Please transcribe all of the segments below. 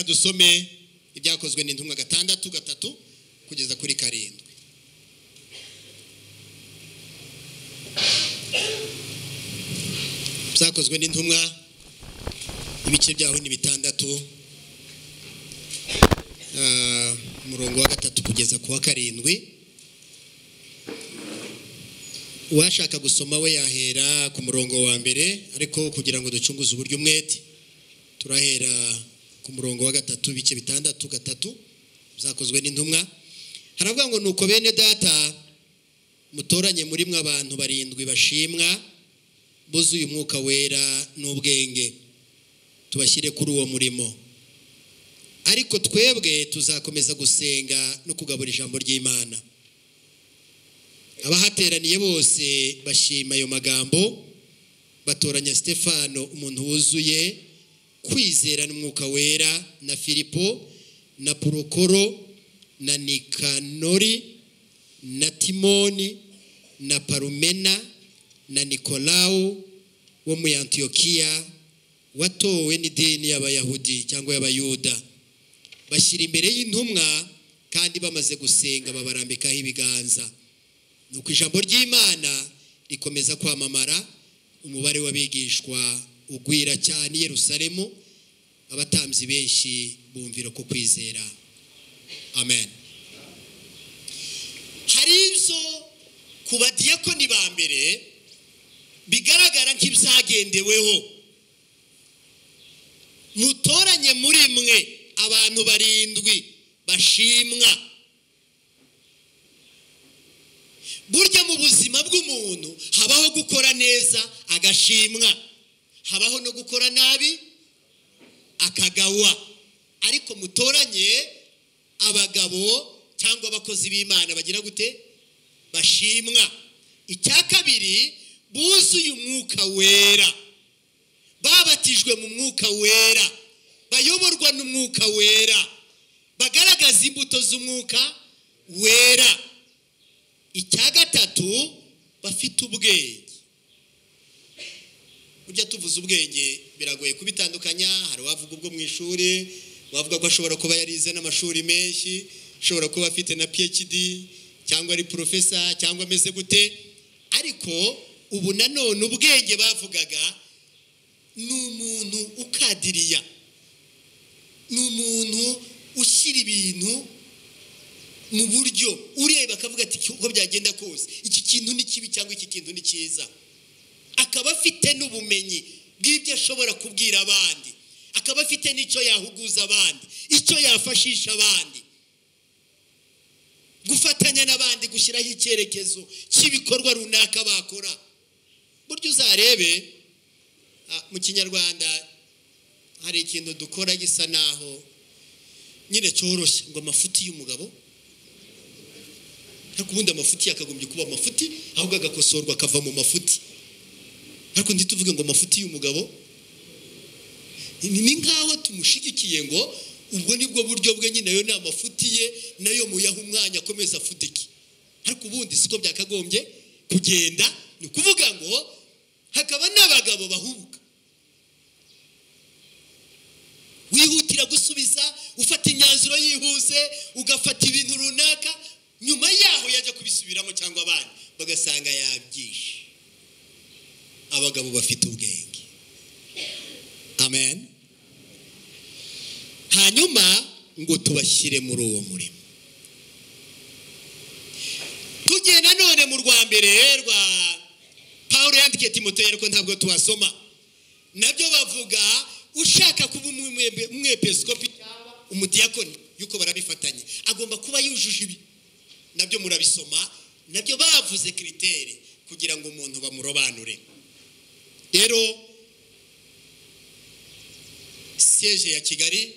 Dusome ibyakozwe n'intumwa 6:3 kugeza kuri 7. Byakozwe n'intumwa ibice byaho ni 6, umurongo wa 3 kugeza ku wa 7. Uwashaka gusoma we yahera ku murongo wa mbere, ariko kugira ngo ducunguze uburyo umwete turahera ku murongo wa 3 ibice 6:3 byakozwe n'intumwa. Haravuga ngo nuko bene data mutoranye muri mwe abantu 7 bashimwa buzuye umwuka wera n'ubwenge, tubashyire kuri uwo murimo, ariko twebwe tuzakomeza gusenga no kugabura ijambo ry'Imana. Abahateraniye bose bashima ayo magambo, batoranya Stefano umuntu wuzuye kwizera n'umwuka wera, na Filipo na Purokoro na Nikanori na Timoni na Parumena na Nikolao wo mu Antiokiya watowe n'idini y'Abayahudi cyangwa y'Abayuda. Bashyira imbere y'intumwa, kandi bamaze gusenga babarambikaho ibiganza. Nuko ijambo ry'Imana rikomeza kwamamara, umubare w'abigishwa ugwira cyane i Yerusalemu, abatambyi benshi bumvira ko kwizera. Amen. Hari ibyo ku badiyakoni ba mbere bigaragara nk'ibyagendeweho. Mutoranye muri mwe abantu 7 bashimwa. Burya mu buzima bw'umuntu habaho gukora neza agashimwa, habaho no gukora nabi akagawa. Ariko mutoranye abagabo cyangwa abakozi b'Imana bagira gute? Bashimwa. Icya kabiri, buzuye umwuka wera, babatijwe mu mwuka wera, bayoborwa n'umwuka wera, bagaragaza imbuto z'umwuka wera. Icya gatatu, bafite ubwenge. Ujya tuvuza ubwenge biragoye kubitandukanya. Hari uwavuga ubwo mu ishuri, wavuga ko ashobora kuba yarize n'amashuri menshi, ashobora kuba afite na PhD cyangwa ari professor cyangwa ameze gute. Ariko ubu nanone ubwenge bavugaga ni umuntu ukadiriya, ni umuntu ushyira ibintu mu buryo, ureba akavuga ati uko byagenda kose iki kintu ni kibi cyangwa iki kintu ni cyiza. Akaba afite n'ubumenyi bw'ibyo ashobora kubwira abandi, akaba afite n'icyo yahuguza abandi, icyo yafashisha abandi, gufatanya n'abandi, gushyiraho icyerekezo cy'ibikorwa runaka bakora. Burya uzarebe mu Kinyarwanda hari ikintu dukora gisa naho nyine cyoroshye, ngo amafuti y'umugabo. Ariko ubundi amafuti yakagombye kuba amafuti, ahubwo agakosorwa akava mu mafuti. Ariko ntituvuge ngo amafuti y'umugabo, ni nkaho tumushigikiye ngo ubwo nibwo buryo bwe nyine, nayo ni amafuti ye, nayo muyaha umwanya akomeza afudike. Ariko ubundi siko byakagombye kugenda. Ni ukuvuga ngo hakaba n'abagabo bahubuka, wihutira gusubiza, ufata imyanzuro yihuse, ugafata ibintu runaka, nyuma yaho yajya kubisubiramo cyangwa abandi bagasanga yabyishe. Abagabo bafite ubwenge. Amen. Hanyuma ngo tubashyire muri uwo murimo. Tugiye nanone mu rwa mbere rwa Paulo yandikiye Timoteyo, ariko ntabwo tuhasoma. Nabyo bavuga ushaka kuba umwepiskopi cyangwa umudiyakoni, yuko barabifatanye, agomba kuba yujuje ibi. Nabyo murabisoma, nabyo bavuze kritere kugira ngo umuntu bamurobanure. Rero siège ya Kigali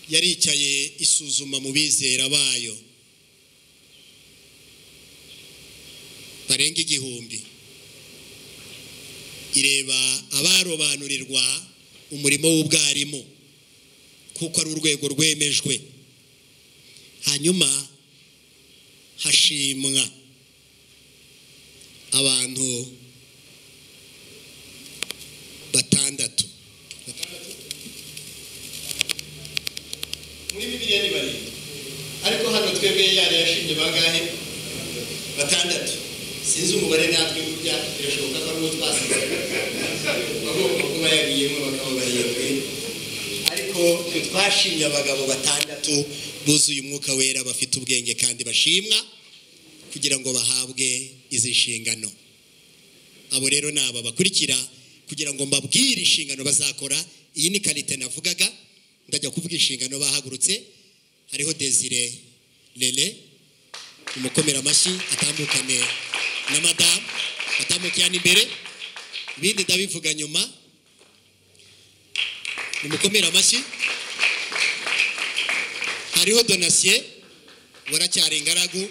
yaricaye isuzuma mu bizera bayo barenga 1000, ireba abarobanurirwa umurimo w'ubwarimu kuko ari urwego rwemejwe. Hanyuma hashimwa abantu 6. Muri Bibiliya ni 7, ariko hano twebwe yari yashimye bangahe? 6. Sinzi umubare natwe burya birashoboka ko ari uwo twasize bagomba kuba yagiyemo bakaba 7, ariko twashimye abagabo 6 buzuye umwuka wera, bafite ubwenge kandi bashimwa, kugira ngo bahabwe izi nshingano. Abo rero ni aba bakurikira, kugira ngo mbabwire inshingano bazakora. Iyi ni karite navugaga, ndajya kuvuga inshingano bahagurutse. Hariho Desire Lele, umukomera amashyi, atambukane na madamu, atambuke hano imbere, ibindi ndabivuga nyuma. Umukomera amashyi. Hariho Donatien waracyari ingaragu,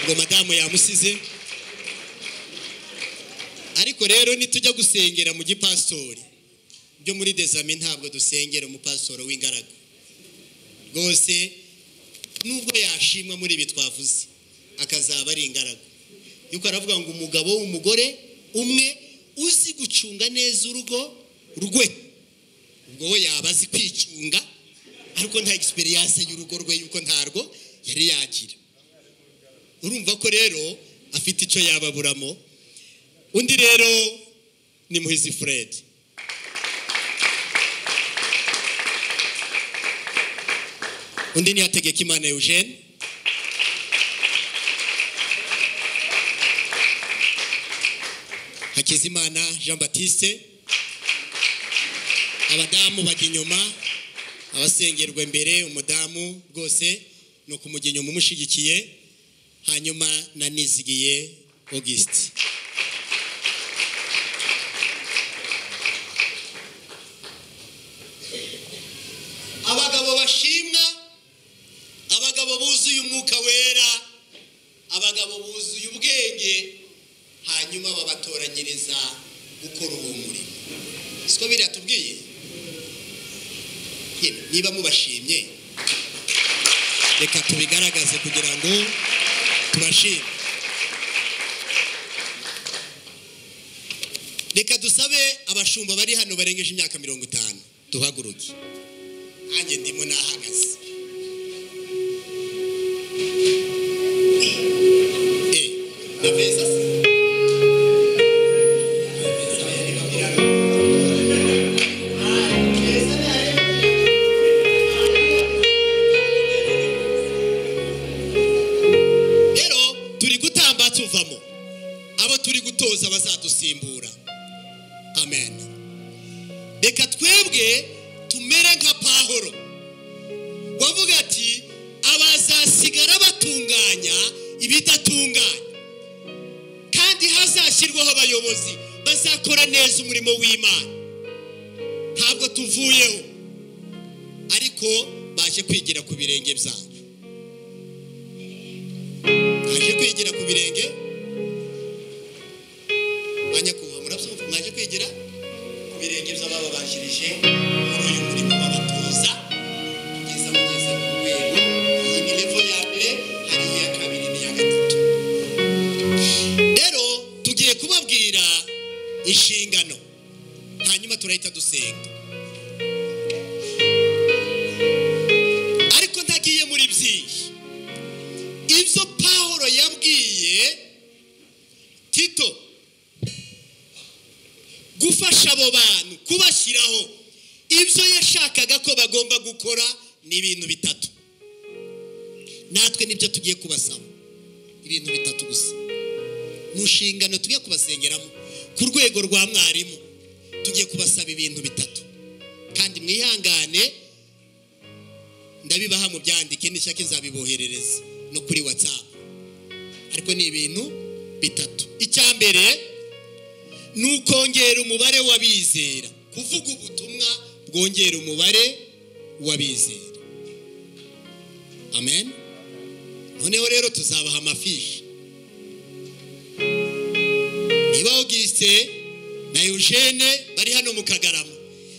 ubwo madamu yamusize. Ariko rero nitujya gusengera mu gipastori byo muri Desami, ntabwo dusengera umupastori w'ingaragu rwose, nubwo yashimwa muri ibi twavuze akazaba ari ingaragu. Yuko aravuga ngo umugabo w'umugore umwe uzi gucunga neza urugo rwe, ubwo we yaba azi kwicunga, ariko nta experience y'urugo rwe, yuko ntarwo yari yagira. Urumva ko rero afite icyo yababuramo. Undi rero ni Muhizi Fred. Undi ni Hategekimana Eugene. Hakizimana Jean Baptiste. Abadamu bajya inyuma, abasengerwa imbere, umudamu rwose ni ukumujya inyuma umushigikiye. Hanyuma na Nizigiye Auguste. Abagabo bashimwa, abagabo buzuye umwuka wera, abagabo buzuye ubwenge, hanyuma babatoranyiriza gukora uwo murimo. Siko biriya tubwiye? Niba mubashimye reka tubigaragaze kugira ngo tubashime. Reka dusabe abashumba bari hano barengeje imyaka 50 duhaguruke. Nanjye ndimo nahagaze. Na se. Rero turi gutamba tuvamo abo turi gutoza bazadusimbura. Amen. Reka twebwe tumere nka Pahoro wavuga ati abazasigara batunganya ibidatunganya, kandi hazashyirwaho abayobozi bazakora neza umurimo w'Imana. Ntabwo tuvuyeho, ariko baje kwigira ku birenge byacu. Baje kwigira ku birenge banyakuba, murabyumva? Mwaje kwigira ku birenge by'abababanjirije muri uyu murimo babatoza kugeza mugeze ku rwego. Iyi ni level ya mbere, hari iya kabiri n'iya gatatu. Rero tugiye kubabwira inshingano, hanyuma turahita dusenga. Ariko ntagiye muri byinshi. Ibyo Pawulo yabwiye Tito gufasha abo bantu kubashyiraho, ibyo yashakaga ko bagomba gukora ni ibintu bitatu. Natwe nibyo tugiye kubasaba, ibintu bitatu gusa mu nshingano tugiye kubasengeramo ku rwego rwa mwarimu. Tugiye kubasaba ibintu bitatu, kandi mwihangane ndabibaha mu byandike, nishaka nzabiboherereza no kuri WhatsApp. Ariko ni ibintu bitatu. Icya mbere ni ukongera umubare w'abizera, kuvuga ubutumwa bwongera umubare w'abizera. Amen. Noneho rero tuzabaha amafishi. Niba Auguste na Eugene bari hano mu Kagarama,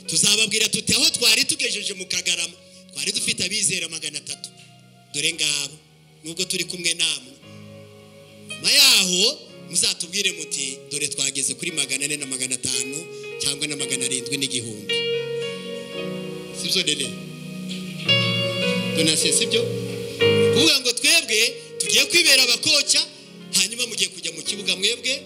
tuzababwira tuti aho twari tugejeje mu Kagarama twari dufite abizera 300, dore ngabo nubwo turi kumwe namwe. Nyuma yaho muzatubwire muti dore twageze kuri 400 na 500 cyangwa na 700 n'igihumbi. Sibyo dele? Donatien, sibyo? Kuvuga ngo twebwe tugiye kwibera abakoca, hanyuma mugiye kujya mu kibuga mwebwe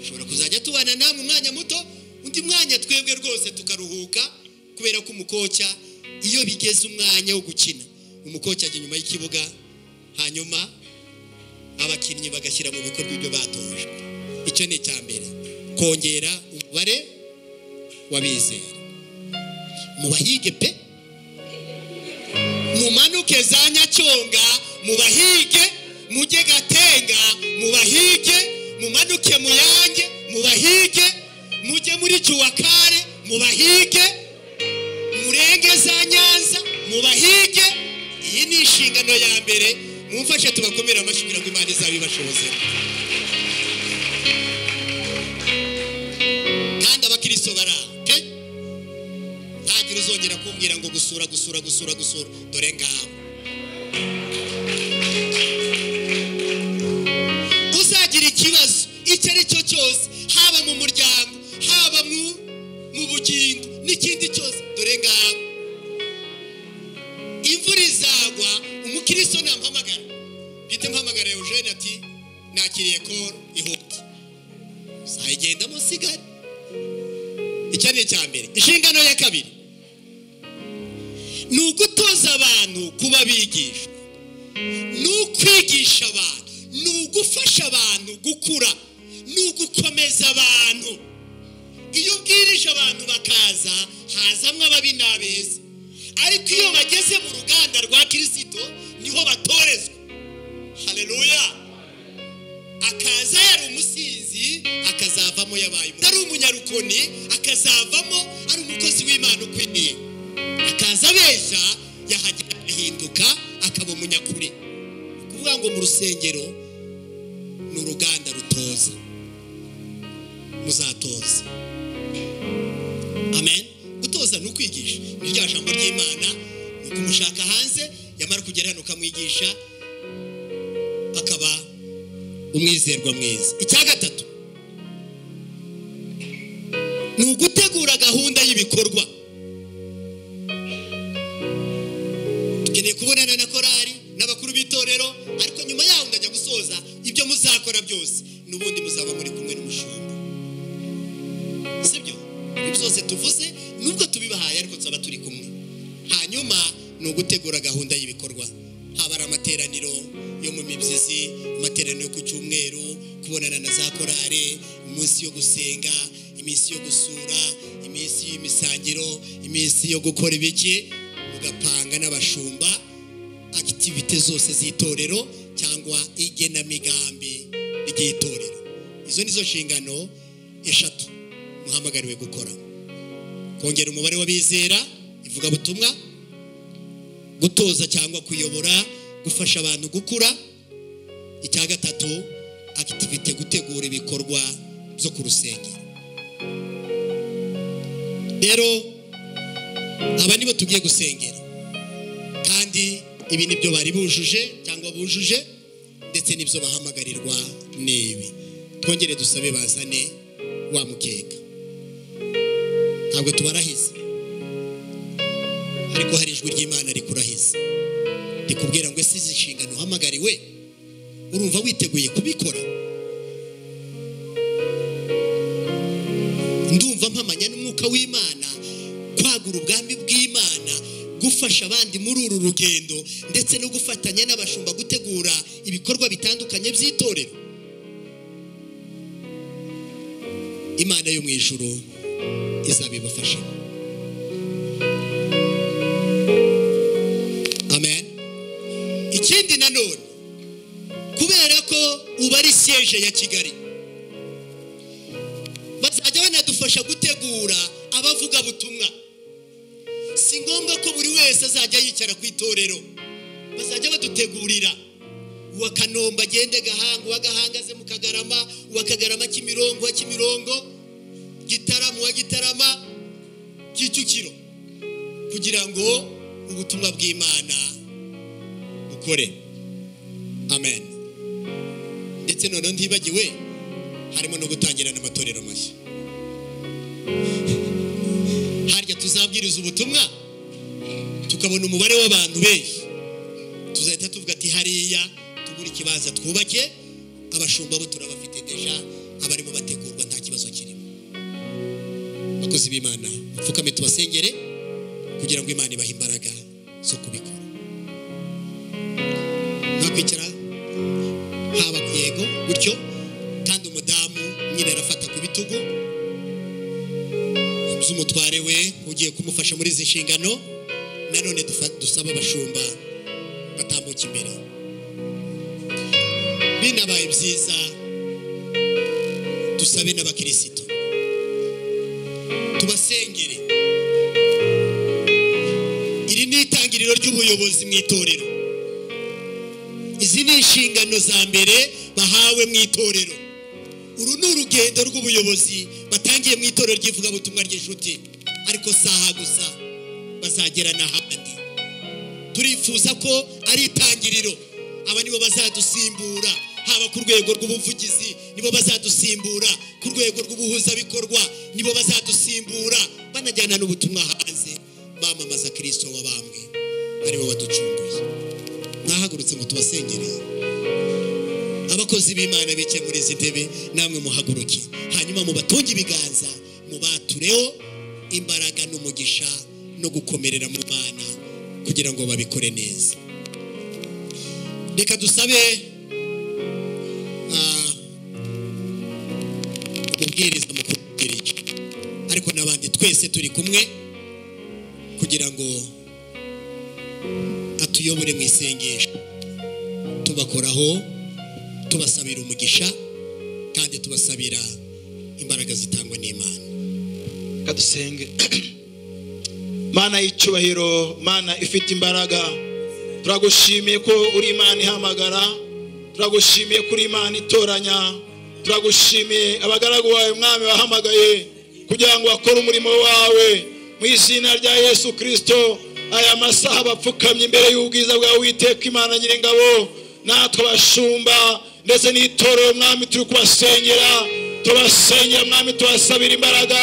ushobora kuzajya tubana namwe umwanya muto, undi mwanya twebwe rwose tukaruhuka, kubera ko umukoca iyo bigeze umwanya wo gukina umukoca ajya inyuma y'ikibuga, hanyuma abakinnyi bagashyira mu bikorwa ibyo batojwe. Icyo ni icya mbere, kongera umubare w'abizera. Mubahige pe, mumanuke za Nyacyonga mubahige, mujye Gatenga mubahige, mumanuke Muyange mubahige, mujye muri Juwakare mubahige, murenge za Nyanza mubahige. Iyi ni inshingano ya mbere. Mumfashe tubakomere amashyi kugira ngo Imana izabibashoboze. Kandi abakristo baraho pe, ntagira uzongera kumbwira ngo gusura gusura gusura gusura, dore ngabo. Uzagira ikibazo icyo ari cyo cyose, haba mu muryango, haba mu bugingo n'ikindi cyose, dore ngabo. Imvura izagwa umukristo nampamagara, mpite mpamagara Guhamagara Eugene ati nakiriye call ihute, uzayigenda musigare. Icyo ni icya mbere. Inshingano ya kabiri ni ugutoza abantu kuba abigishwa, ni ukwigisha abantu, ni ugufasha abantu gukura, ni ugukomeza abantu. Iyo ubwirije abantu bakaza, hazamwo ababi n'abeza, ariko iyo bageze mu ruganda rwa Kirisito niho batorezwa. Haleluya. Akaza yari umusinzi akazavamo yabaye, ari umunyarukoni akazavamo ari umukozi w'Imana ukwiriye, akaza abeshya yahagera ahinduka akaba umunyakuri. Kuvuga ngo mu rusengero ni uruganda rutoza, muzatoza. Amen. Gutoza ni ukwigisha, ni rya jambo ry'Imana, ni ukumushaka hanze, yamara kugera hano ukamwigisha akaba umwizerwa mwiza. Icya gatatu ni ugutegura gahunda y'ibikorwa. Dukeneye kubonana na korari n'abakuru b'itorero, ariko nyuma yaho ndajya gusoza ibyo muzakora byose n'ubundi muzaba muri kumwe n'umushumba, sibyo? Ibyo byose tuvuze nubwo tubibahaye ariko tuzaba turi kumwe. Hanyuma ni ugutegura gahunda y'ibikorwa, haba ari amateraniro yo mu mibyizi, amateraniro yo ku cyumweru, kubonana na za korari, iminsi yo gusenga, iminsi yo gusura, iminsi y'imisangiro, iminsi yo gukora ibiki, mugapanga n'abashumba activite zose z'itorero cyangwa igenamigambi ry'itorero. Izo nizo nshingano eshatu muhamagariwe gukora: kongera umubare w'abizera, ivugabutumwa, gutoza cyangwa kuyobora, gufasha abantu gukura. Icya gatatu, activite, gutegura ibikorwa byo ku rusengero. Rero aba nibo tugiye gusengera, kandi ibi nibyo bari bujuje cyangwa bujuje, ndetse nibyo bahamagarirwa n'ibi. Twongere dusabe bazane wa mukeka. Ntabwo tubarahiza, ariko hari ijwi ry'Imana rikurahiza, rikubwira ngo ese izi nshingano uhamagariwe urumva witeguye kubikora? Ndumva mpamanya n'umwuka w'Imana kwagura ubwami bw'Imana, gufasha abandi muri uru rugendo, ndetse no gufatanya n'abashumba gutegura ibikorwa bitandukanye by'itorero. Imana yo mu ijuru izabibafasha. Amen. Ikindi nanone, kubera ko uba ari siège ya Kigali, bazajya banadufasha gutegura abavuga butumwa. Si ngombwa ko buri wese azajya yicara ku itorero, bazajya badutegurira. Uwa Kanombe agende Gahanga, uwa Gahanga aze mu Kagarama, uwa Kagarama Kimirongo, uwa Kimirongo Gitarama, uwa Gitarama Kicukiro, kugira ngo ubutumwa bw'Imana bukore. Amen. Ndetse noneho ntibagiwe harimo no gutangira n'amatorero mashya. Harya tuzabwiriza ubutumwa tukabona umubare w'abantu benshi, tuzahita tuvuga ati hariya tugura ikibanza twubake, abashumba bo turabafite deja, abarimo bategurwa nta kibazo kirimo. Bakozi b'Imana, mupfukame tubasengere kugira ngo Imana ibahe imbaraga zo kubikora. Nakwicara haba yego gutyo, kandi umudamu nyine arafata ku bitugu z'umutware we ugiye kumufasha muri izi nshingano. Nanone dusaba abashumba batambuka imbere. Binabaye byiza dusabe n'abakirisito tubasengere. Iri ni itangiriro ry'ubuyobozi mu itorero. Izi ni inshingano za mbere bahawe mu itorero. Uru ni urugendo rw'ubuyobozi batangiye mu itorero ry'ivugabutumwa ry'inshuti, ariko saha gusa bazagera n'ahandi. Turifuza ko ari itangiriro. Aba nibo bazadusimbura haba ku rwego rw'ubuvugizi, nibo bazadusimbura ku rwego rw'ubuhuzabikorwa, nibo bazadusimbura banajyana n'ubutumwa hanze, bamamaza Kristo wabambwe, aribo baducunguye. Mwahagurutse ngo tubasengere. Abakozi b'Imana bicaye muri izi ntebe, namwe muhaguruke, hanyuma mubatunge ibiganza, mubatureho imbaraga n'umugisha no gukomerera mu Mana kugira ngo babikore neza. Reka dusabe umubwiriza mukuru, ariko n'abandi twese turi kumwe, kugira ngo atuyobore mu isengesho, tubakoraho, tubasabira umugisha kandi tubasabira imbaraga zitangwa n'Imana. Kadusenge. Mana y'icyubahiro, Mana ifite imbaraga, turagushimiye ko uri Imana ihamagara, turagushimiye ko uri Imana itoranya, turagushimiye abagaragu bawe Mwami wahamagaye kugira ngo bakore umurimo wawe. Mu izina rya Yesu Kristo, aya masaha bapfukamye imbere y'ubwiza bwawe Uwiteka Imana Nyiringabo, natwe abashumba ndetse n'itorero Mwami turi kubasengera, tubasengera Mwami, tubasabira imbaraga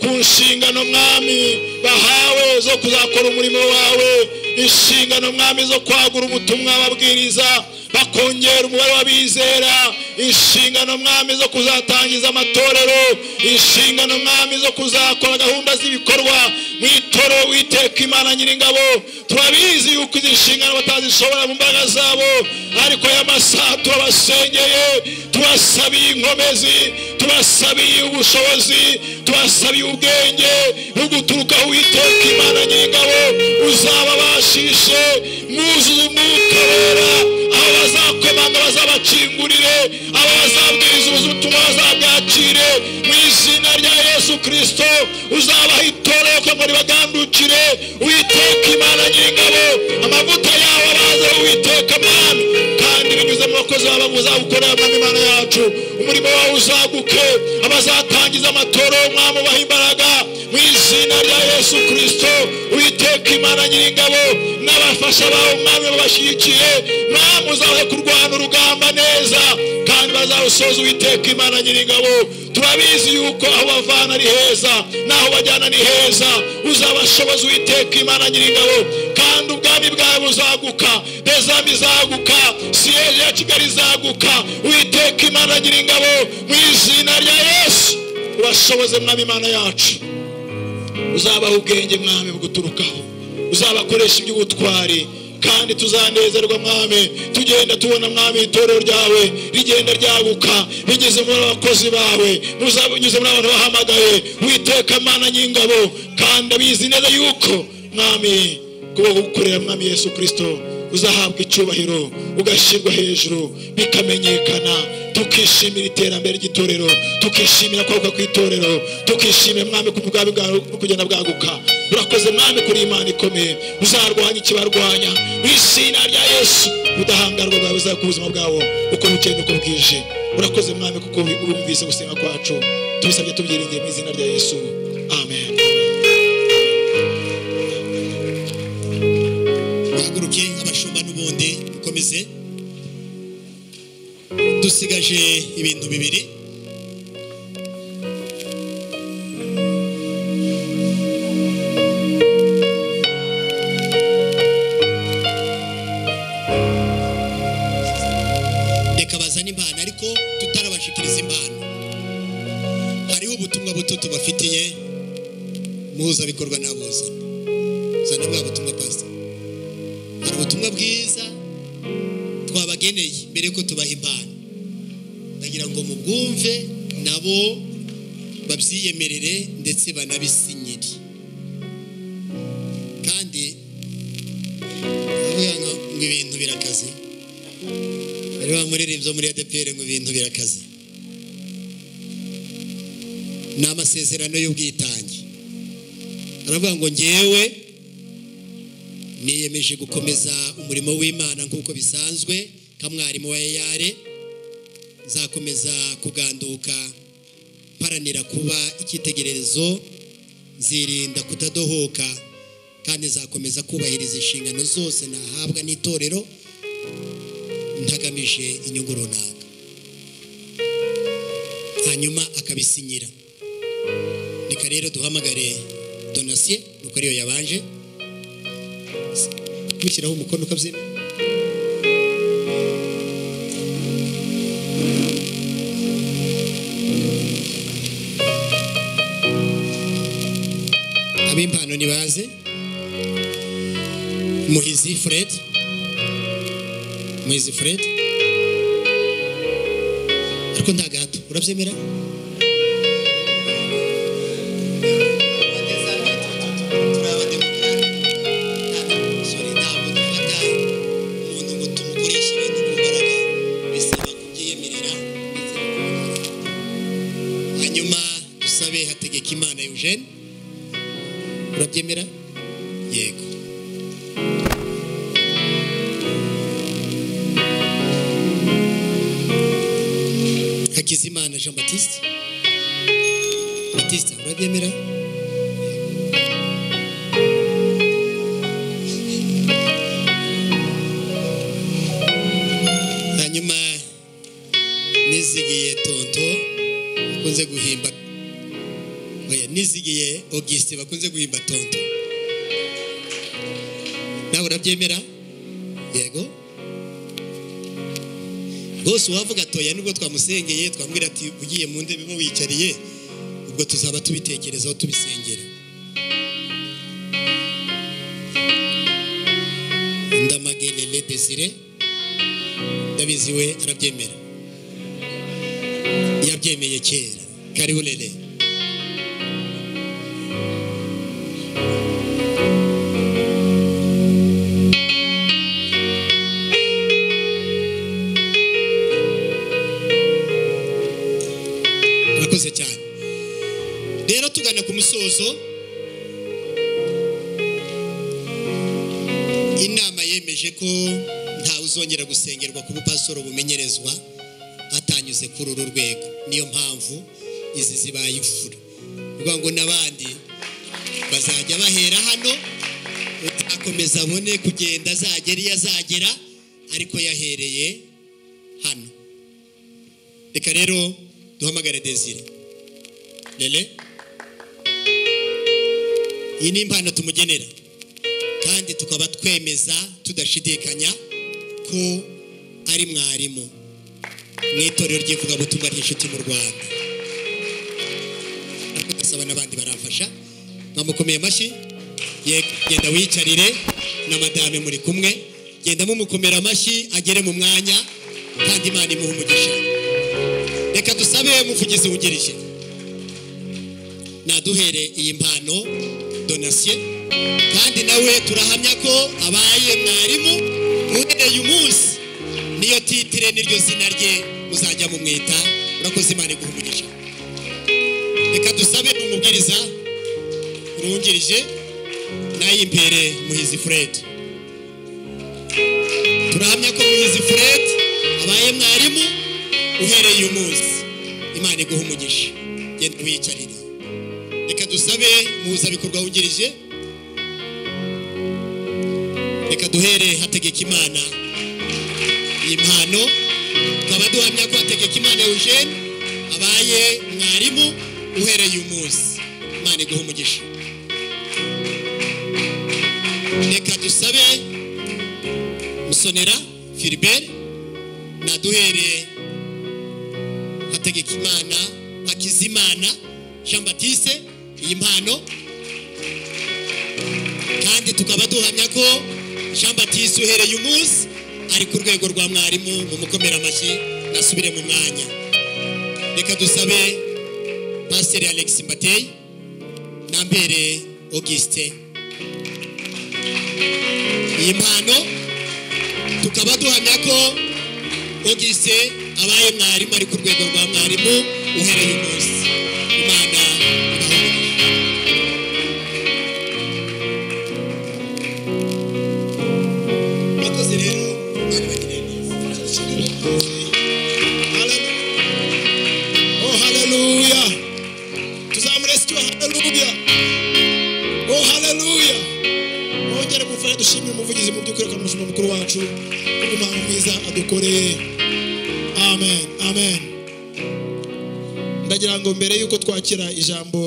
ku nshingano Mwami bahawe zo kuzakora umurimo wawe, inshingano Mwami zo kwagura ubutumwa babwiriza bakongera umubare w'abizera, inshingano Mwami zo kuzatangiza amatorero, inshingano Mwami zo kuzakora gahunda z'ibikorwa mu itorero Uwiteka Imana Nyiringabo. Turabizi yuko izi nshingano batazishobora mu mbaraga zabo, ariko aya masaha turabasengeye, tubasabiye inkomezi, tubasabiye ubushobozi, tubasabiye ubwenge buguturuka Uwiteka Imana Nyiringabo. Uzababashishe mwuzuze Umwuka Wera, aho bazakomanga bazabakingurire, abo bazabwiriza ubutumwa bazabwakire mu izina rya Yesu Kristo. Uzabaha itorero kugira ngo ribagandukire Uwiteka Imana Nyiringabo. Amavuta yawe abaze Uwiteka Mwami, kandi binyuze mu bakozi bawe uzagukorera Mwami Imana yacu, umurimo wawe uzaguke, abazatangiza amatorero Mwami ubaha imbaraga mu izina rya Yesu Kristo. Uwiteka Imana Nyiringabo, n'abafasha bawe Mwami babashyigikiye, Mwami uzabahe kurwana urugamba neza kandi bazawusoza Uwiteka Imana Nyiringabo. Turabizi yuko aho bavana ari heza n'aho bajyana ni heza, uzabashoboza Uwiteka Imana Nyiringabo, kandi ubwami bwawe buzaguka, dezami izaguka, siyeje ya Kigali izaguka. Uwiteka Imana Nyiringabo, mu izina rya Yesu ubashoboze Mwami Imana yacu. Uzabaha ubwenge Mwami buguturukaho, uzabakoresha iby'ubutwari, kandi tuzanezerwa Mwami tugenda tubona Mwami itorero ryawe rigenda ryaguka bigeze muri abakozi bawe, muzabinyuze muri abantu bahamagaye Uwiteka Imana Nyiringabo. Kandi abizi neza yuko Mwami kuba gukorera Mwami Yesu Kristo uzahabwa icyubahiro, ugashyirwa hejuru, bikamenyekana, tukishimira iterambere ry'itorero, tukishimira kwaguka kw'itorero, tukishimira Mwami ku bwawe bwawe kugenda bwaguka. Urakoze Mwami kuri Imana ikomeye, uzarwanya ikibarwanya mu izina rya Yesu. Ubudahangarwa bwawe buzabe ku buzima bwabo uko bukeye n'uko bwije. Urakoze Mwami kuko wumvise gusenga kwacu, tubisabye tubyiringiye mu izina rya Yesu, amen. Muhaguruke abashumba n'ubundi mukomeze. Dusigaje ibintu bibiri. Reka bazane impano, ariko tutarabashikiriza impano hariho ubutumwa buto tubafitiye muhuzabikorwa n'abuzana. Zana bwa butumwa pastor. Hari ubutumwa bwiza twabageneye mbere yuko tubaha impano, ndagira ngo mubwumve nabo babyiyemerere ndetse banabisinyire. Kandi ndavuga ngo ibintu birakaze, bari bamuririmbye muri ADPR ngo ibintu birakaze. Ni amasezerano y'ubwitange. Aravuga ngo ngewe niyemeje gukomeza umurimo w'Imana nk'uko bisanzwe nka mwarimu wa EAR, nzakomeza kuganduka mparanira kuba icyitegererezo, nzirinda kutadohoka, kandi nzakomeza kubahiriza inshingano zose nahabwa n'itorero ntagamije inyungu runaka. Hanyuma akabisinyira. Reka rero duhamagare Donatien, nuko ariyo yabanje gushyiraho umukono ukabyemera. Ab'impano nibaze. Muhizi Fred, Muhizi Fred, ariko nta gahato, urabyemera? Ntabwo dufata umuntu ngo tumukoreshe ibintu ku mbaraga, bisaba kubyiyemerera. Hanyuma dusabe Hategekimana Eugene, urabyemera? Yego. Hakizimana Jean Baptiste, Baptiste, urabyemera? Hanyuma Nizigiye Tonto bakunze guhimba, oya, Nizigiye Auguste bakunze guhimba Tonto, nawe urabyemera? Yego. Rwose uwavuga atoya nubwo twamusengeye twamubwira ati ugiye mu ntebe bo wicariye, ubwo tuzaba tubitekerezaho tubisengera. Ndamagelele Desire, ndabizi we arabyemera, yabyemeye kera. Karibu Lele. Murakoze cyane. Rero tugana ku musozo, inama yemeje ko ntawe uzongera gusengerwa ku bupasoro bumenyerezwa atanyuze kuri uru rwego. Niyo mpamvu izi zibaye imfura, kuvuga ngo n'abandi bazajya bahera hano, uzakomeza abone kugenda azagera iyo azagera, ariko yahereye hano. Reka rero duhamagare Desire Lele. Iyi ni impano tumugenera, kandi tukaba twemeza tudashidikanya ko ari mwarimu mu itorero ry'ivugabutumwa ry'inshuti mu Rwanda. Ariko ndasaba n'abandi baramfasha, mwamukomeye amashyi. Yego, genda wicarire na madame muri kumwe, genda mumukomera amashyi agere mu mwanya, kandi Imana imuhe umugisha. Reka dusabe umuvugizi wungirije naduhere iyi mpano Donatien, kandi nawe turahamya ko abaye mwarimu uhereye umunsi, niyo titire n'iryo zina rye muzajya mumwita. Urakoze, Imana iguhe umugisha. Reka dusabe umubwiriza urungirije nayimpere Muhizi Fred. Turahamya ko Muhizi Fred abaye mwarimu uhereye umunsi, Imana iguhe umugisha. Genda wiyicarire. Reka dusabe umuhuzabikorwa wungirije, reka duhere Hategekimana iyi mpano, tukaba duhamya ko Hategekimana Eugene abaye mwarimu uhereye umunsi, Imana iguhe umugisha. Reka dusabe Musonera Philibert naduhere Hategekimana Hakizimana Jean Baptiste iyi mpano, kandi tukaba duhamya ko Jean Baptiste uhereye umunsi ari ku rwego rwa mwarimu. Mumukomera amashyi nasubire mu mwanya. Reka dusabe Pasiteri Alex Mbatei nambere Auguste iyi mpano, tukaba duhamya ko Auguste abaye mwarimu ari ku rwego rwa mwarimu uhereye umunsi. Imana ibahe umugisha. Murakoze rero, Imana ibagirire neza. Oh haleluya, tuzamure sityo. Haleluya, oh haleluya. Mwongere mufashe dushimire umuvugizi mu by'ukuri kandi umushumba mukuru wacu kubw'umuhango mwiza adukoreye. Amen, amen. Ndagira ngo mbere yuko twakira ijambo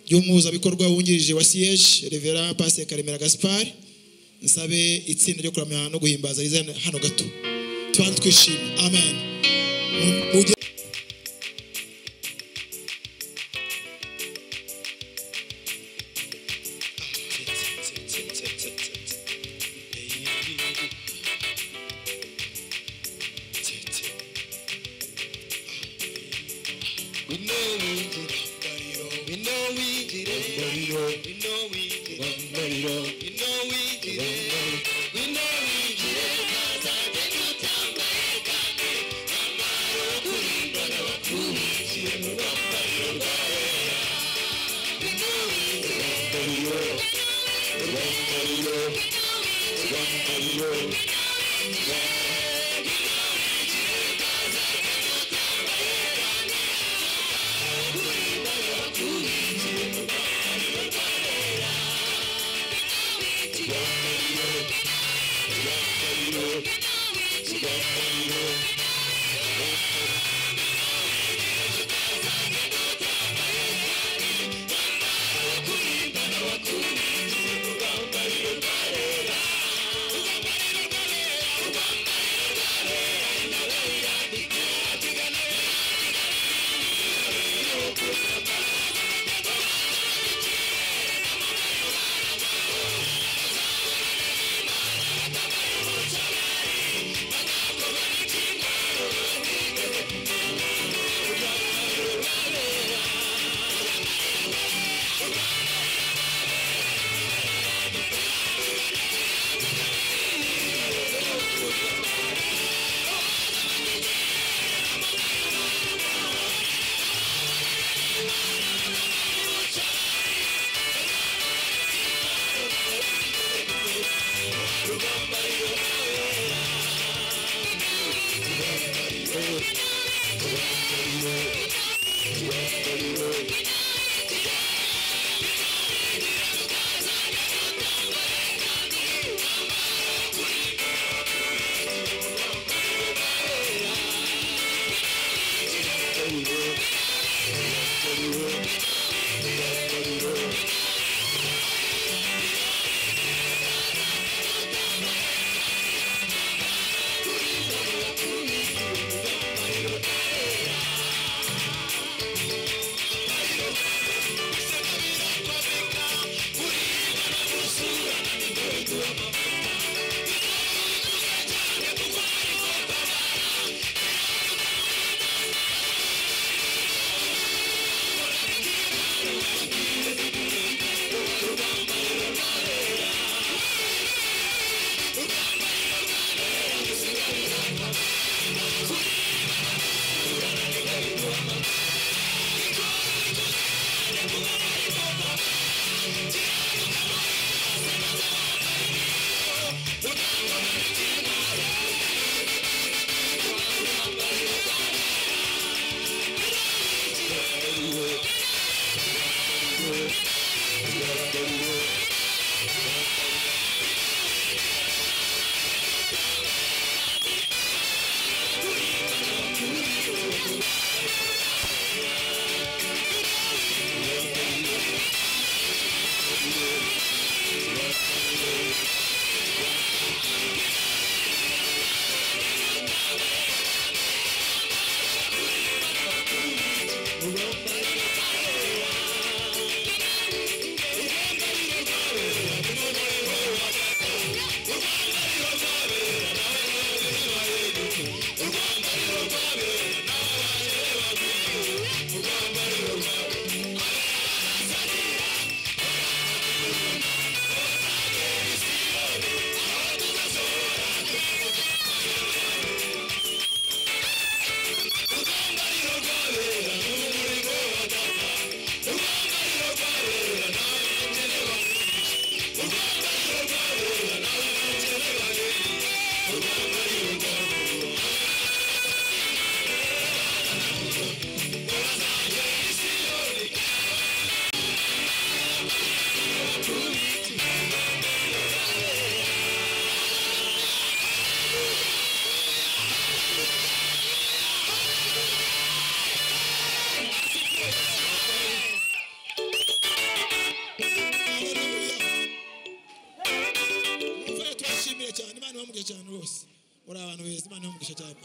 ry'umuhuzabikorwa wungirije wa siège Reverend Pasteur Karemera Gaspard, nsabe itsinda ryo kuramya no guhimbaza rize hano gato, tubanze twishime. Amen.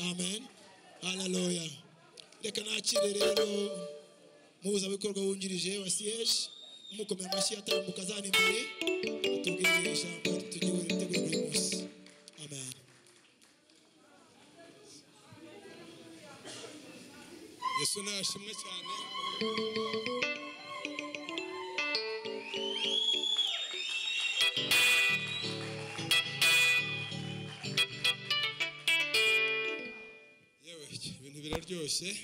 Amen. Hallelujah. Reka nakire rero muhuzabikorwa wungirije wa siège mukomera amashyi atambuka azana imbere atubwire ijambo tugiye gutegura buri munsi. Yesu nashimwe cyane. Yewe, ibintu biraryoshye.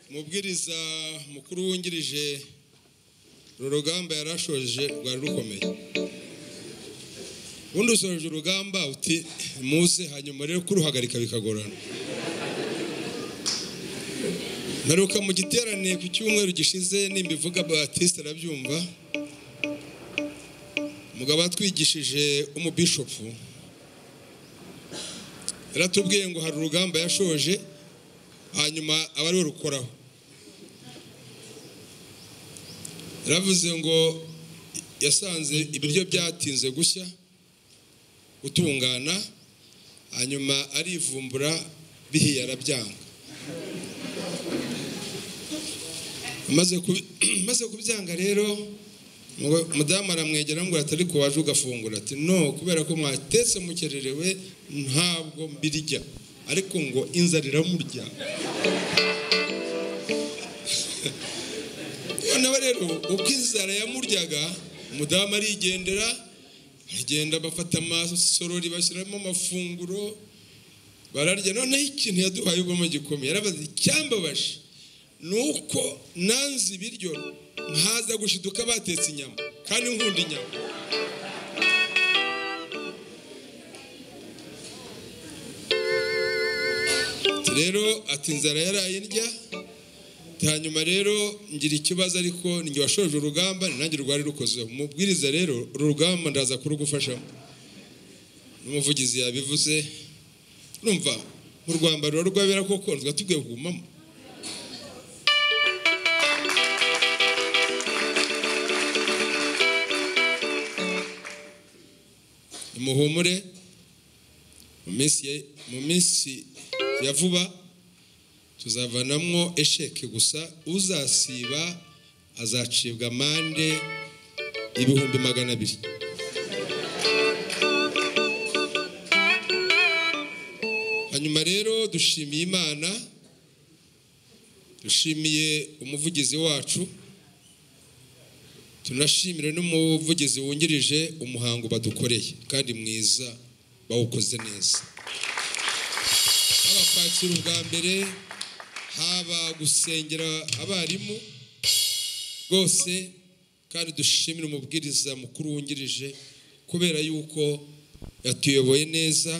Umubwiriza mukuru wungirije uru rugamba yarashoje rwari rukomeye. Ubundi usoje urugamba uti muze, hanyuma rero kuruhagarika bikagorana. Naruka mu giterane ku cyumweru gishize, nimbivuga Baptiste arabyumva. Umugabo atwigishije umubishopu yaratubwiye ngo hari urugamba yashoje, hanyuma aba ariwe rukoraho. Yaravuze ngo yasanze ibiryo byatinze gushya gutungana, hanyuma arivumbura bihiye arabyanga. Amaze kubyanga rero, mudamu aramwegera ngo atari ko waje ugafungura, ati no, kubera ko mwatetse mukererewe ntabwo mbirya, ariko ngo inzara iramurya. Noneho rero uko inzara yamuryaga, umudamu arigendera, aragenda bafata amasorori bashyiramo amafunguro bararya. Noneho ikintu yaduhaye ubwo gikomeye, yarabaze icyambabaje nuko nanze ibiryo nkaza gushiduka batetse inyama kandi nkunda inyama. Rero ati inzara yarayindya, hanyuma rero ngira ikibazo, ariko ninjye washoje urugamba, ni nanjye rwari rukoze. Umubwiriza rero uru rugamba ndaza kurugufashamo. N'umuvugizi yabivuze, urumva mu rwambaro rw'abera koko twatubwiye kugumamo. Muhumure, mu minsi ya vuba tuzavanamwo esheke gusa, uzasiba azacibwa amande 200,000. Hanyuma rero dushimiye Imana, dushimiye umuvugizi wacu, tunashimire n'umuvugizi wungirije umuhango badukoreye kandi mwiza, bawukoze neza. Haba kwakira ubwa mbere, haba gusengera abarimu rwose, kandi dushimire umubwiriza mukuru wungirije kubera yuko yatuyoboye neza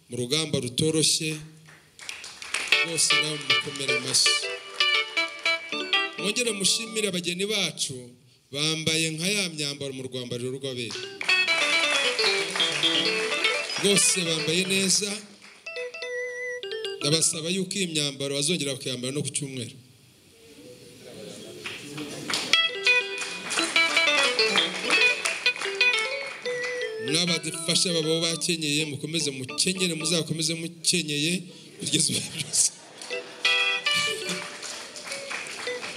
mu rugamba rutoroshye rwose, nawe mukomere amashyi. Mwongere mushimire abageni bacu bambaye nka ya myambaro mu rwambariro rw'abera, rwose bambaye neza. Ndabasaba yuko iyi myambaro bazongera bakayambara no ku cyumweru. N'abadufasha babo bakenyeye, mukomeze mukenyere, muzakomeze mukenyeye kugeza ibihe byose.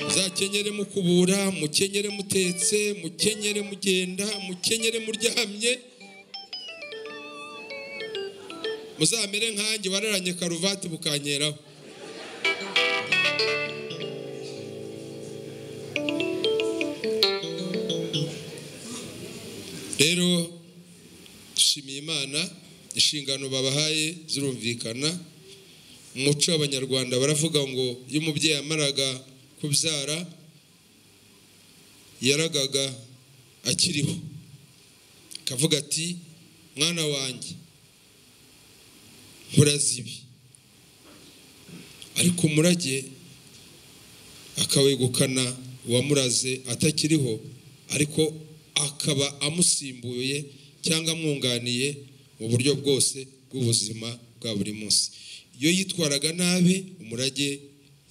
Muzakenyere mukubura, mukenyere mutetse, mukenyere mugenda, mukenyere muryamye. Muzamere nkanjye wararanye karuvati bukanyeraho. Rero dushimiye Imana, inshingano babahaye zirumvikana. Umuco w'Abanyarwanda baravuga ngo iyo umubyeyi yamaraga kubyara yaragaga akiriho, akavuga ati mwana wanjye nkuraze ibi, ariko umurage akawegukana uwamuraze atakiriho, ariko akaba amusimbuye cyangwa amwunganiye mu buryo bwose bw'ubuzima bwa buri munsi. Iyo yitwaraga nabi umurage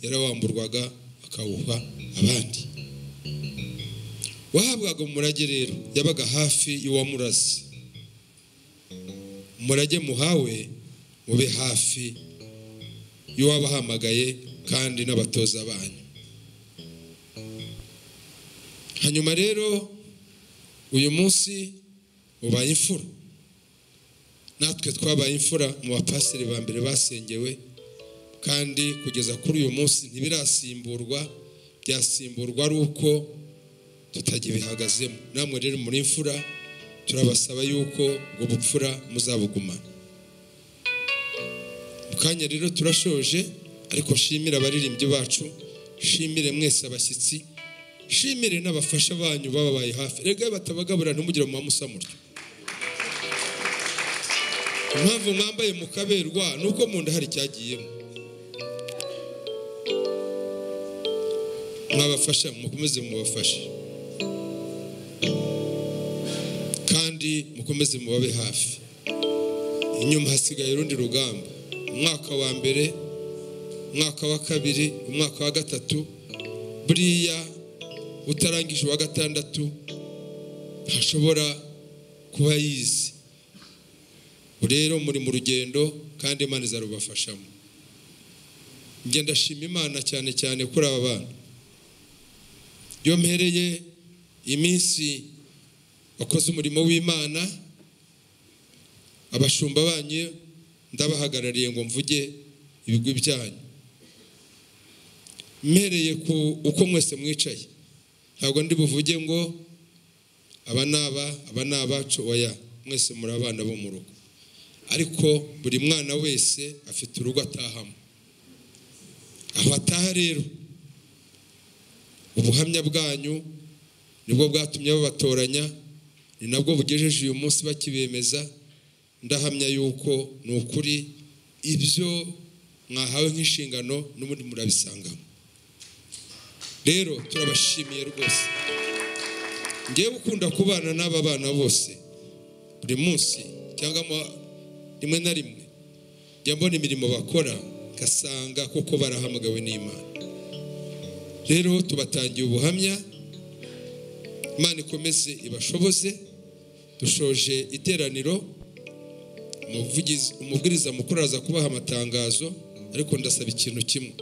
yarawamburwaga akawuha abandi. Wahabwaga umurage rero yabaga hafi y'uwamuraze. Umurage muhawe mube hafi y'uwabahamagaye kandi n'abatoza banyu. Hanyuma rero uyu munsi ubaye imfura, natwe twabaye imfura mu bapasiteri ba mbere basengewe Kandi kugeza kuri uyu munsi ntibirasimburwa, byasimburwa ari uko tutagibihagazemo. Namwe rero muri imfura, turabasaba yuko ubwo bupfura muzabugumana. Mu kanya rero turashoje, ariko shimira abaririmbyi bacu, shimire mwese abashyitsi, shimire n'abafasha banyu bababaye hafi. Rega batabagabura ntimugire mu mamusa mutyo. Impamvu mwambaye mukaberwa nuko mu nda hari cyagiyemo. Mwabafasha, mukomeze mubafashe, kandi mukomeze mubabe hafi. Inyuma hasigaye urundi rugamba, umwaka wa mbere, umwaka wa kabiri, umwaka wa gatatu. Buriya utarangije wa gatandatu ntashobora kuba yize. Rero muri mu rugendo, kandi Imana izarubafashamo. Njye ndashima Imana cyane cyane kuri aba bana. Iyo mpereye iminsi bakoze umurimo w'Imana, abashumba banyu ndabahagarariye ngo mvuge ibigwi byanyu. Mpereye ku uko mwese mwicaye, ntabwo ndi buvuge ngo aba naba aba nabacu, oya, mwese muri abana bo mu rugo. Ariko buri mwana wese afite urugo atahamo. Aho ataha rero, ubuhamya bwanyu nibwo bwatumye babatoranya, ni nabwo bugejeje uyu munsi bakibemeza. Ndahamya yuko ni ukuri ibyo mwahawe nk'inshingano n'ubundi murabisangamo. Rero turabashimiye rwose. Ngiye gukunda kubana n'aba bana bose buri munsi cyangwa rimwe na rimwe, njya mbona imirimo bakora ngasanga kuko barahamagawe n'Imana. Rero tubatangiye ubuhamya, Imana ikomeze ibashoboze. Dushoje iteraniro, umubwiriza mukuru araza kubaha amatangazo, ariko ndasaba ikintu kimwe.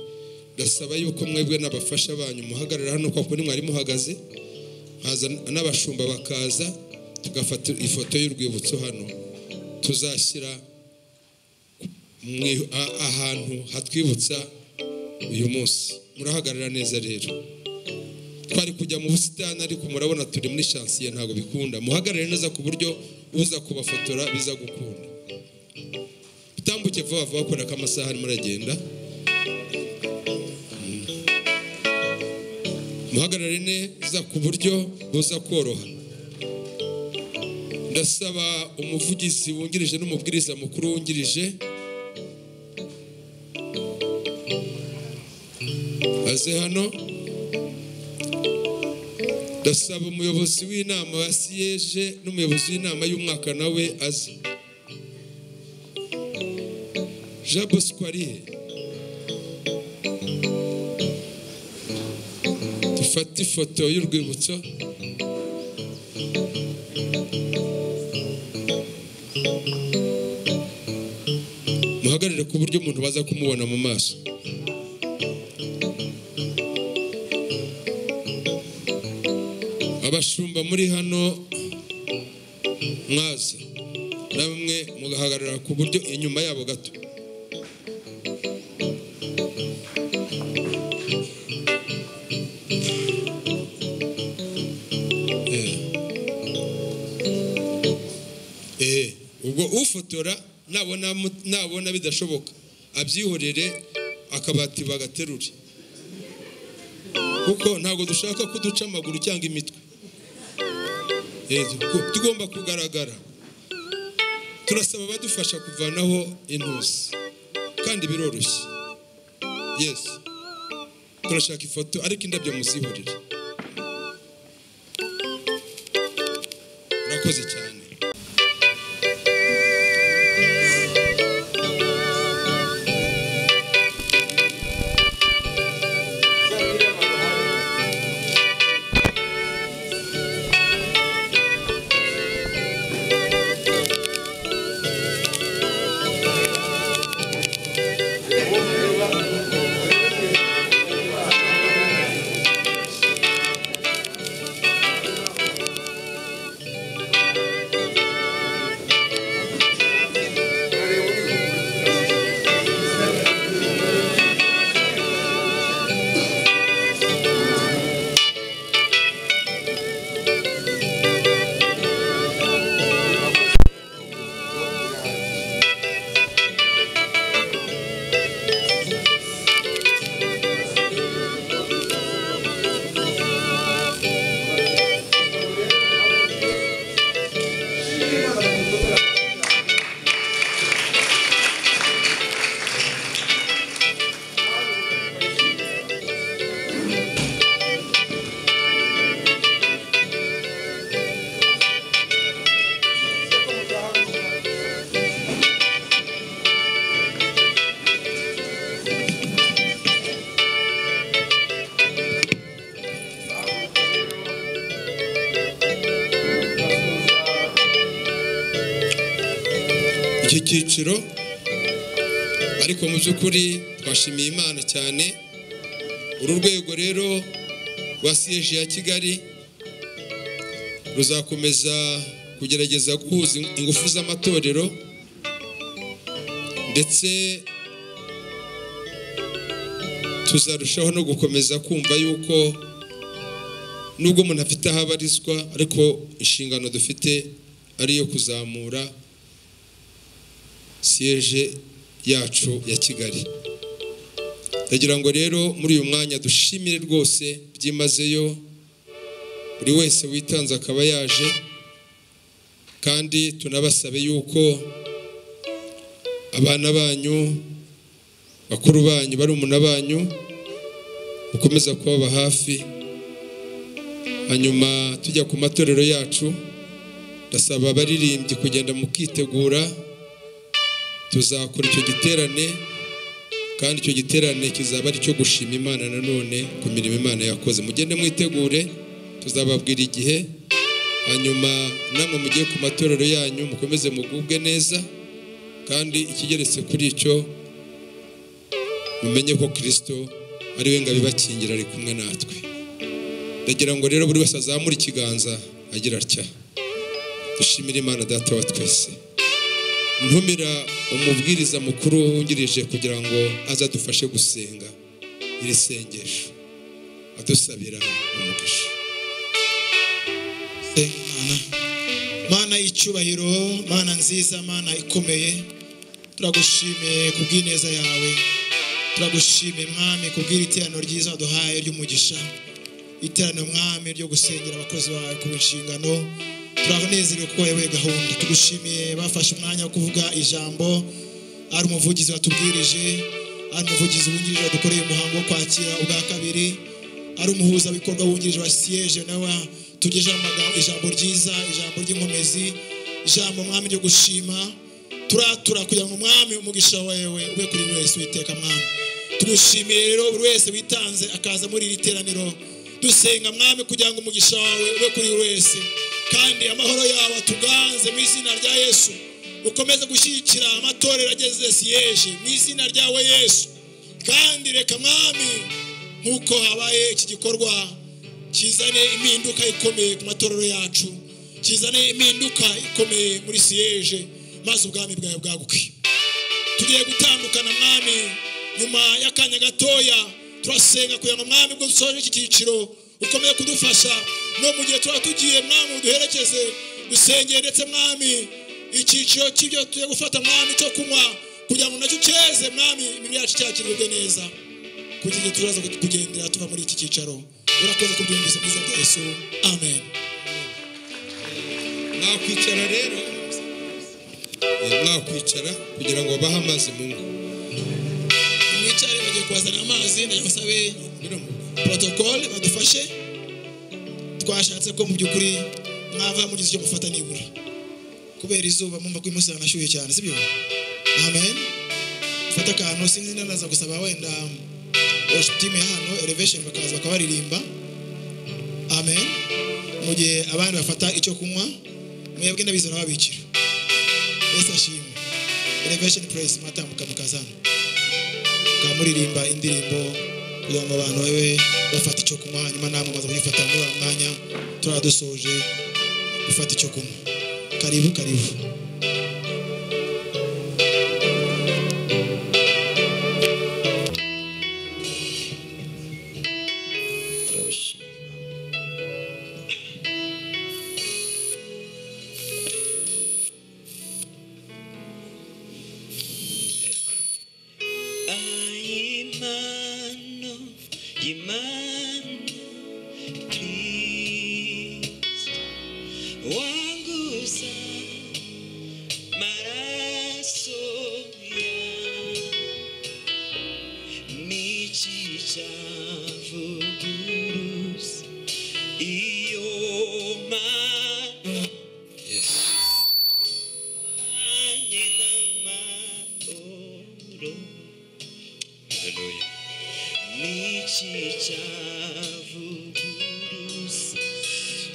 Ndasaba yuko mwebwe n'abafasha banyu muhagarara hano kwa kuri mwari muhagaze, haza n'abashumba bakaza, tugafata ifoto y'urwibutso hano. Tuzashyira ahantu hatwibutsa uyu munsi. Murahagarara neza rero. Twari kujya mu busitani ariko murabona turi muri chantier, ntago bikunda. Muhagarare neza ku buryo uza kubafotora biza gukunda. Utambuke vuba vuba kubera ko amasaha arimo aragenda. Muhagarare neza ku buryo buza koroha. Ndasaba umuvugizi wungirije n'umubwiriza mukuru wungirije aze hano. Ndasaba umuyobozi w'inama wa siège n'umuyobozi w'inama y'umwaka nawe aze. Jean Bosco arihe? Dufate ifoto y'urwibutso. Muhagarare ku buryo umuntu baza kumubona mu maso. Abashumba muri hano mwaza namwe mugahagarara ku buryo inyuma yabo gato. Ubwo ufotora nabona bidashoboka abyihorere akabati bagaterure, kuko ntabwo dushaka kuduca amaguru cyangwa imitwe. Tugomba kugaragara. Turasaba badufasha kuvanaho intusi kandi biroroshye. Yes, turashaka ifoto ariko indabyo muzihorere. Murakoze cyane. Iki cyiciro ariko mu by'ukuri twashimiye Imana cyane. Uru rwego rero rwa siège ya Kigali ruzakomeza kugerageza guhuza ingufu z'amatorero, ndetse tuzarushaho no gukomeza kumva yuko nubwo umuntu afite aho abarizwa, ariko inshingano dufite ari iyo kuzamura siège yacu ya Kigali. Ndagira ngo rero muri uyu mwanya dushimire rwose byimazeyo buri wese witanze akaba yaje, kandi tunabasabe yuko abana banyu, bakuru banyu, barumuna banyu mukomeza kubaba hafi. Hanyuma tujya ku matorero yacu, ndasaba abaririmbyi kugenda mukitegura, tuzakora icyo giterane, kandi icyo giterane kizaba ari cyo gushima Imana nanone ku mirimo Imana yakoze. Mugende mwitegure, tuzababwira igihe. Hanyuma namwe mugiye ku matorero yanyu mukomeze mugubwe neza, kandi ikigeretse kuri icyo mumenye ko Kristo ari we ngabibakingira, ari kumwe natwe. Ndagira ngo rero buri wese azamure ikiganza agira atya: dushimire Imana Data wa twese. Ntumira umubwiriza mukuru wungirije kugira ngo azadufashe gusenga iri sengesho, adusabira umugisha. Mana y'icyubahiro, Mana nziza, Mana ikomeye, turagushimiye kubw'ineza yawe, turagushimiye Mwami kubw'iri teraniro ryiza waduhaye ry'umugisha, iteraniro Mwami ryo gusengera abakozi bawe ku nshingano. Turanezerewe kuko wayoboye gahunda. Tugushimiye bafashe umwanya wo kuvuga ijambo, ari umuvugizi watubwirije, ari umuvugizi wungirije wadukoreye umuhango wo kwakira ubwa kabiri, ari umuhuzabikorwa wungirije wa siège nawe tugejeje ijambo ryiza, ijambo ry'inkomezi, ijambo Mwami ryo gushima. Turatura kugira ngo Mwami umugisha wawe ube kuri buri wese witeka Mwami. Tugushimiye rero buri wese witanze akaza muri iri teraniro. Dusenga Mwami kugira ngo umugisha wawe ube kuri buri wese, kandi amahoro yawe atuganze mu izina rya Yesu. Ukomeze gushyigikira amatorero ageze siège mu izina ryawe Yesu. Kandi reka Mwami nkuko habaye iki gikorwa kizane impinduka ikomeye ku matorero yacu, kizane impinduka ikomeye muri siège, maze ubwami bwawe bwaguke. Tugiye gutandukana Mwami nyuma y'akanya gatoya, turasenga kugira ngo Mwami ubwo dusoje iki cyiciro ukomeye kudufasha no mu gihe tuba tugiye Mwami uduherekeze, dusengeye ndetse Mwami icyiciro cy'ibyo tugiye gufata Mwami cyo kunywa kugira ngo nacyo cyeze Mwami, imibiri yacu cyakirwe neza kugira igihe turaza kugendera tuva muri iki cyicaro. Urakoze kubyumvise mu izina rya Yesu, amen. Mwakwicara rero, mwakwicara kugira ngo bahe amazi mu ngo. Mwicare, bagiye kubazanira amazi. Ndabasabe protocole badufashe. Twashatse ko mu by'ukuri mwava mugize icyo mufata nibura, kubera izuba mumva ko uyu munsi hanashyushye cyane, sibyo? Amen. Fata akantu, sinzi nanaza gusaba wenda worship team hano Elevation bakaza bakabaririmba. Amen. Mu gihe abandi bafata icyo kunywa, mwebwe ndabizana babikira. Yesu ashimwe. Elevation praise mwatambuka mukazana, mukamuririmba indirimbo kugira ngo abantu babe bafata icyo kunywa, hanyuma namwe maze kugifata muri uwo mwanya turadusoje gufata icyo kunywa. Karibu karibu.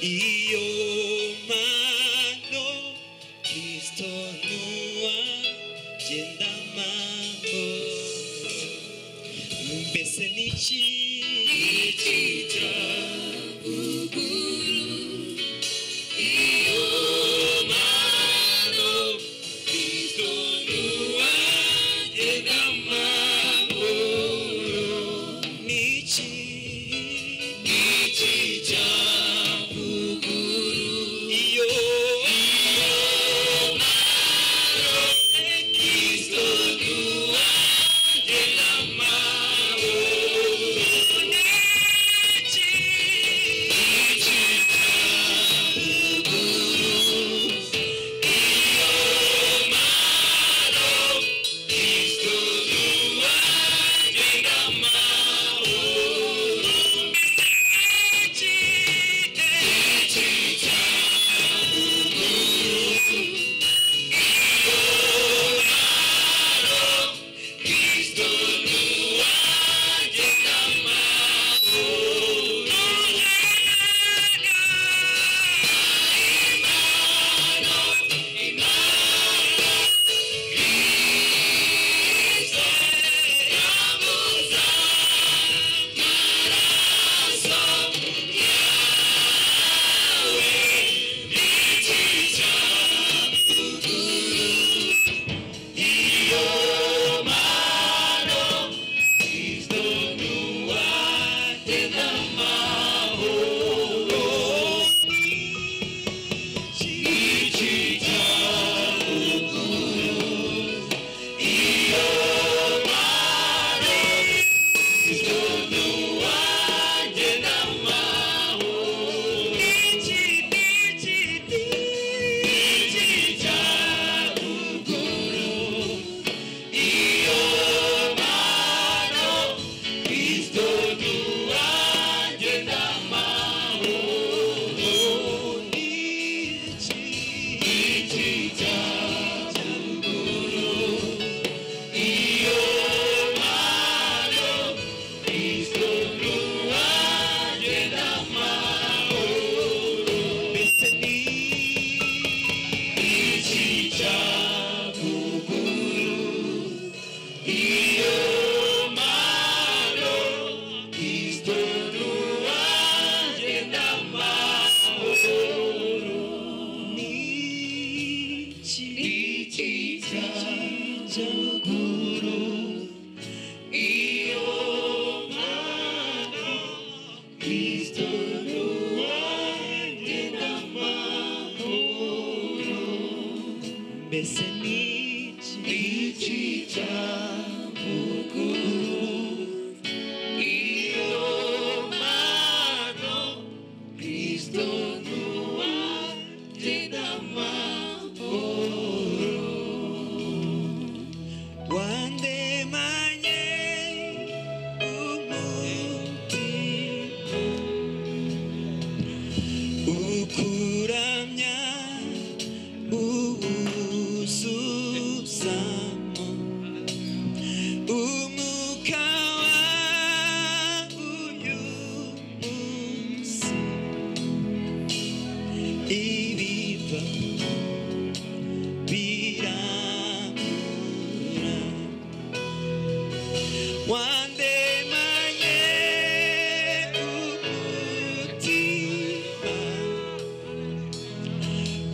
Iyo mano Kristo nuwa Genda amahoro. Mbese niki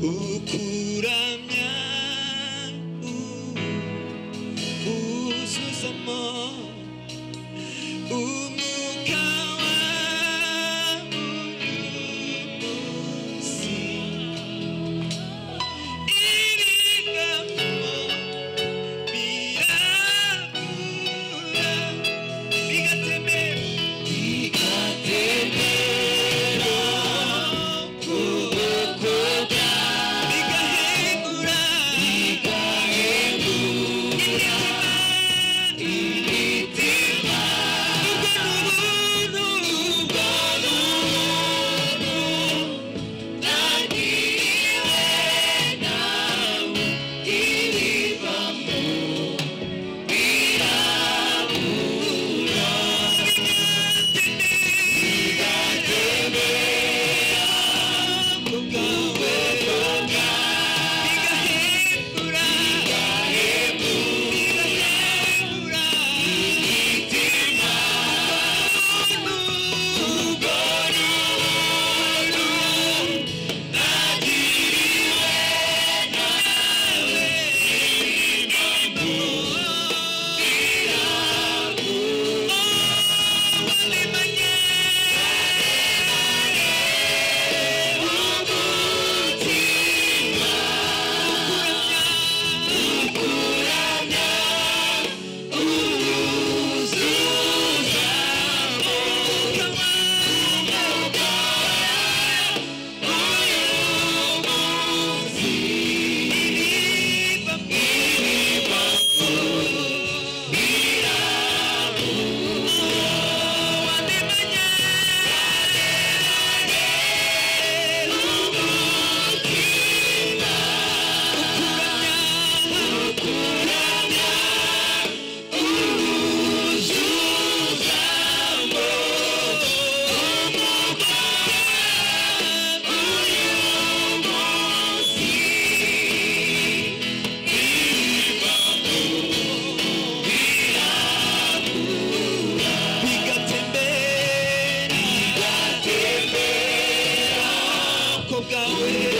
Ukuramya uzuzamo.